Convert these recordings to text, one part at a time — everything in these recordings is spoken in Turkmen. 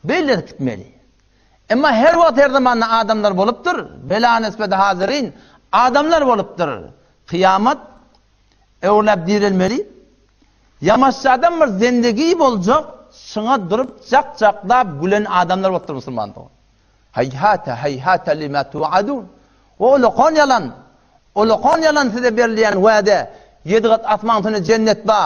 Beýle gitmeli. Emma her wagt her zamanda adamlar bolupdyr, bela nisbeti hazirin, adamlar bolupdyr. Kyýamat öwrüläp direlmeli. Ýamaşjadan bir zendegi boljak, şyňa durup jak-jaklap gülen adamlar bolupdyr musulman dogan. Heýhate, heýhate lima tuadun. O ulakan ýalan. Ulakan ýalan size berilýän wade. Ýedi gat asman üstünde jennet ba,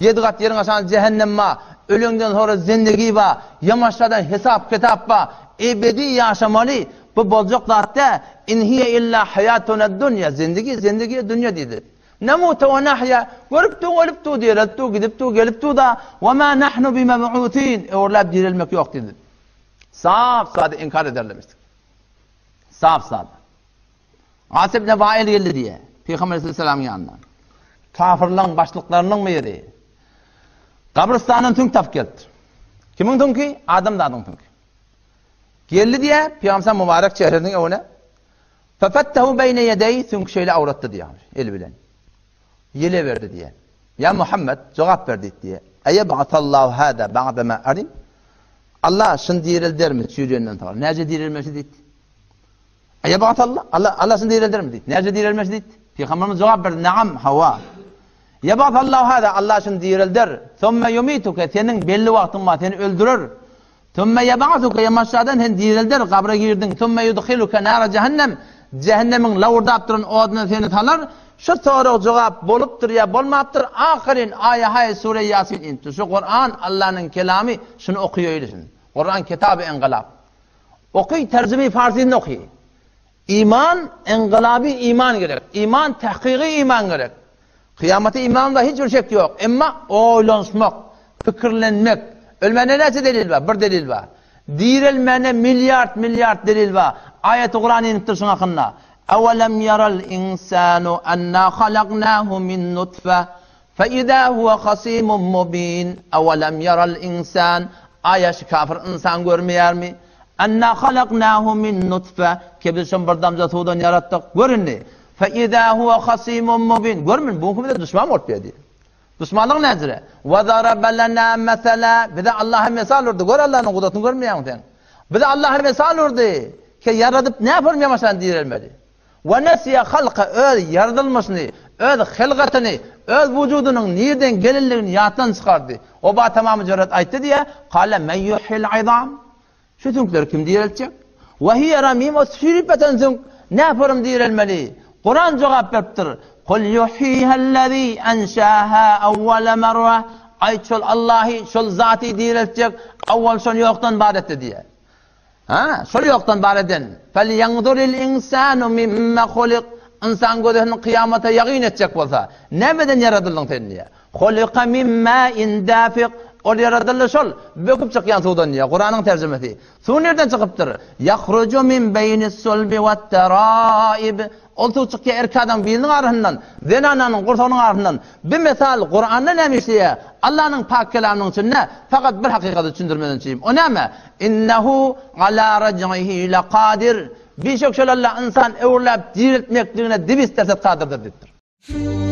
ýedi gat ýeriň aşagynda jähennem ba, öleňden soňra zendegi ba, ýamaşjadan hesap-kitap ba, ebedi ýaşamaly, bu boljak zat dä, in hiýe illa haýatunad-dunýa, zendegi, zendegi, dünýe diýdi. Nemute we nahýa, görüp dur, ölüp dur, direlip dur, gidip dur, gelip dur-da, we ma nahnu bimeb'usin, öwrüläp direlmek ýok diýdi. Sap-sada inkar ederler mislik. Sap-sada. As ibn Wail geldi diýe, Pygamber aleyhisselamyň ýanyna. Kafirlaryň başlyklarynyň biri. Gabrystandan süňk tapyp gelipdir. Kimiň süňki? Adamzadyň süňki. Geldi diýe, Pygamber mübarek çehresiniň öňüne. Fefettehu beýne ýedeý, süňki şeýle awratdy diýýär, eli bilen. Ýele berdi diýýär. Ýa Muhammed, jogap ber diýdi diýýär. Eýeb'asallahu hâzâ ba'dema arim? Allah şuny direldermi çüýrenden soňra? Näce direlmesi diýdi. Eýeb'asallah, Allah, Allah şuny direldermi diýdi. Näce direlmesi diýdi. Pygamberimiz jogap berdi, Naam, hawa. Ýeb'asallahu hâzâ, Allah şuny direlder. Somme ýumituke, seniň belli wagtyň bar, seni öldürer. Sümme ýeb'asuke, ýamaşjadan seni direlder, gabra girdiň, sümme ýudhiluke nara jähennem, jähennemiň lawurdap duran oduna seni salar, şu sorag-jogap bolupdyr ýa bolmapdyr, ahyryn aýa-haý sure Ýasin inipdir. Şu Kuran Allanyň kelamy, şuny okyýaýly şuny. Kuran kitaby engalap. Oky, terjime-i farsyny oky. Iman, engylaby iman gerek. Iman, tahkygy iman gerek. Kyýamata imanda hiç bir şek ýok. Emma oýlanyşmak, pikirlenmek, ölmäne näçe delil bar? Bir delil bar. Direlmäne milliard, milliard delil bar. Aýaty Kuran inipdir şuň hakynda. Awalem yaral insanu anna halaknahu min nutfe fe iza huwa hasimun mubin. Awalem yaral insan Aýa şu kafir ynsan görmeýärmi? Anna halaknahu min nutfe Ki biz şony bir damja suwdan ýaratdyk. Gör indi. Fe izâ huve hasîmun mubîn. Görmün, bu gün bize duşman bolup ýördi. Duşmanlyk näjire? Ve zarabe lenâ meselâ. Bize Allaha mesal urdy. Gör Allanyň gudratyny görmeýäňmi sen? Bize Allaha mesal urdy. Ki ýaradyp näpürm ýamaşan direlmedi. Ve nesiye halka öz ýaradylmyşyny, öz hylgatyny, öz wujudynyň nirden gelenligini ýatdan çykardy. O ba tamamy jüret aýtdy diýä, Kale men yuhil izam. Şu süňkleri kim direltjek? Ve hiye ramim o çüýrüp ýatan süňk näporum direlmeli? Kuran jogap beripdir. Kul yuhihellezî enşâhâ awwala merre. Aýt şol Allahy, şol zaty direltjek, awwal şony ýokdan bar etdi diýä. Ha, şol ýokdan bar eden. Felýanzuril insanu mimma hulik. Ynsan gözüni kyýamata ýagyn etjek bolsa, nämeden ýaradyldyň sen diýä. Hulika min ma'in dafiq. Ol ýaradyldy şol böküp çykýan suwdan diýýär. Kuranyň terjimesi. Suw nirden çykypdyr? Yahruju min beýnis sulbi wat-teraib. Ol suw çykýar erkek adamyň biliniň arasyndan, zenananyň gursagynyň arasyndan. Bir mysal Kuranda näme işleýär? Allanyň pak kelamynyň içinde fakat bir hakykaty düşündirmeden üçin. O näme? Innehu ala raj'ihi laqadir. Bişek şol Alla ynsan öwrüläp diriltmekligine dibis derset kadyrdyr diýipdir.